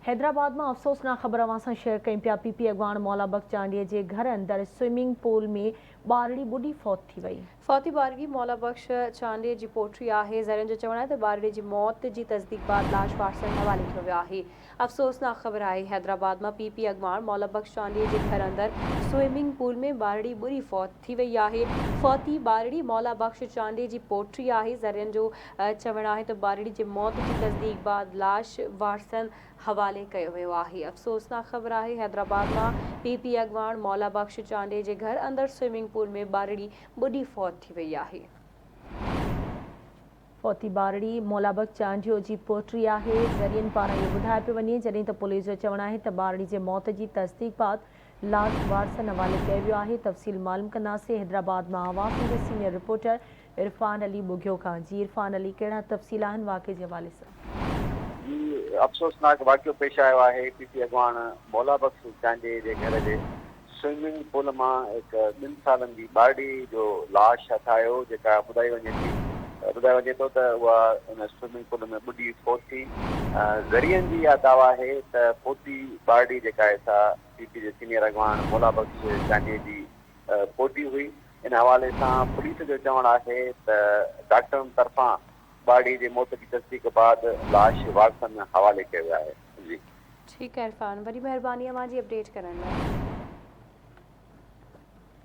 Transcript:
حيدرآباد مان افسوسناڪ خبر اوهان سان شيئر ڪيون پيا، پي پي اڳواڻ مولا بخش چانڊيي جي گهر اندر سوئمنگ پول ۾ ٻارڙي ٻڏي فوت ٿي وئي. فوتي ٻارڙي مولا بخش چانڊيي جي پوٽي آهي، ذريعن جو چوڻ آهي ته ٻارڙي جي موت جي تصديق بعد لاش وارثن حوالي ڪيو ويو آهي. افسوسناڪ خبر آهي حيدرآباد مان پي پي اڳواڻ مولا بخش چانڊيي جي گهر اندر سوئمنگ پول ۾ ٻارڙي ٻڏي فوت ٿي وئي آهي. فوتي ٻارڙي مولا بخش چانڊيي جي پوٽي آهي، ذريعن جو چوڻ آهي ته ٻارڙي جي موت جي تصديق بعد لاش وارثن حوالي ڪيو ويو آهي. افسوسناڪ خبر آهي حيدرآباد مان پي پي اڳواڻ مولا بخش چانڊيي جي گهر اندر سوئمنگ پول ۾ ٻارڙي ٻڏي فوت ٿي وئي آهي. فوتي ٻارڙي مولا بخش چانڊيو جي پوٽي آهي. ذريعن پاران اهو ٻڌايو پيو وڃي جڏهن ته پوليس جو چوڻ آهي ته ٻارڙي جي موت جي تصديق بعد لاش وارثن حوالي ڪيو ويو آهي. تفصيل معلوم ڪنداسين حيدرآباد مان آواز جي سينيئر رپورٽر عرفان علي ٻگهيو کان. جي عرفان علي ڪهڙا تفصيل آهن واقعي جي حوالي سان؟ جي افسوسناڪ واقعو پيش آيو آهي، پي پي اڳواڻ مولا بخش چانڊيي جي گهر جي سوئمنگ پول مان هڪ ٻن سالن جي ٻارڙي جو لاش هٿ آيو جيڪا ٻڌائي وڃي ٿي ٻڌايو وڃي ٿو ته اها ان سوئمنگ پول ۾ ٻڏي فوت ٿي ذريعن جي اها دعويٰ آهي ته فوتي ٻارڙي جيڪا آهي سا پي پي جي سينيئر اڳواڻ مولا بخش چانڊيي جي پوٽي هئي. ان حوالي سان پوليس جو چوڻ آهي ته ڊاڪٽرن طرفان ٻارڙي جي موت جي تصديق بعد لاش وارثن حوالي ڪيو ويو آهي. جي. ٺيڪ آهي عرفان وڏي مهرباني اوهان جي اپڊيٽ ڪرڻ لاء.